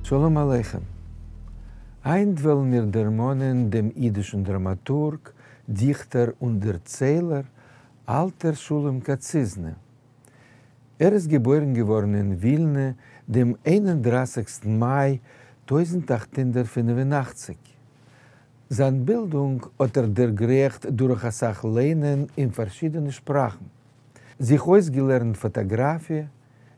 שלום עליכם. הײַנט וועלן מיר דערמאָנען דעם ייִדישן דראַמאַטורג, דיכטער און דערציילער אַלטער שלום קאַציזנע. ער איז געבוירן געוואָרן אין ווילנע דעם 31סטן מײַ 1885. זײַן בילדונג האָט ער דערגרייכט דורך אַ סך לייענען אין פֿאַרשידענע שפּראַכן. זיך אויסגעלערנט פֿאָטאָגראַפֿיע,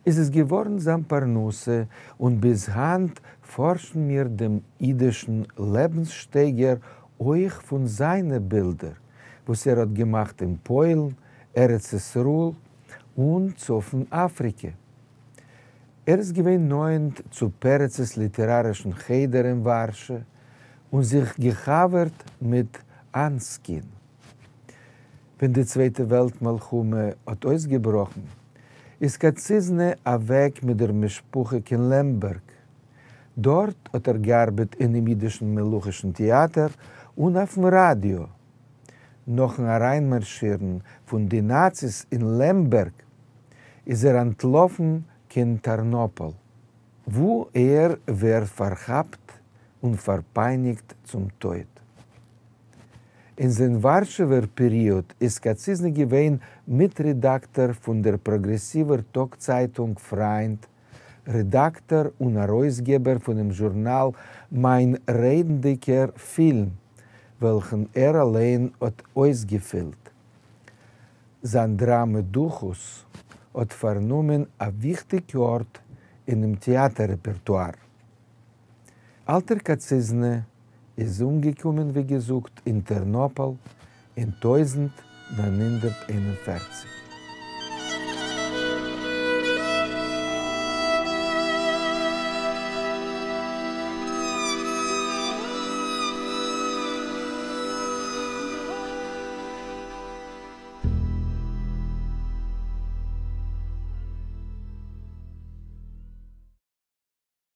איז עס געוואָרן זײַן פּרנסה, און ביז הײַנט פֿאָרשן מיר דעם ייִדישן לעבנס-שטייגער אויך פֿון זײַנע בילדער, וואָס ער האָט געמאַכט אין פּוילן, ארץ-ישׂראל און צפֿון-אַפֿריקע. ער איז געווען נאָענט צו פּרצעס ליטעראַרישן חדר אין וואַרשע און זיך געחבֿרט מיט אַנסקין. ווען די צווייטע וועלט-מלחמה האָט אויסגעבראָכן, איז קאַציזנע אַוועק מיט דער משפּחה קיין לעמבערג. דאָרט האָט ער געאַרבעט אינעם ייִדישן מלוכישן טעאַטער און אויפֿן ראַדיאָ. נאָכן אַרײַנמאַרשירן פֿון די נאַציס אין לעמבערג, איז ער אַנטלאָפֿן קיין טאַרנאָפּאָל, וווּ ער ווערט פֿאַרכאַפּט און פֿאַרפּײַניקט צום טויט. אין זײַן וואַרשעווער פּעריאָד איז קאַציזנע געווען מיטרעדאַקטאָר פֿון דער פּראָגרעסיווער טאָגצײַטונג פֿרײַנד, רעדאַקטאָר און אַרויסגעבער פֿונעם זשורנאַל מײַן רעדנדיקער פֿילם, וועלכן ער אַליין האָט אויסגעפֿילט. זײַן דראַמע דוכוס האָט פֿאַרנומען אַ וויכטיק אָרט אינעם טעאַטער-רעפּערטואַר. אַלטער קאַציזנע איז אומגעקומען, ווי געזאָגט, אין טערנאָפּאָל אין 1941.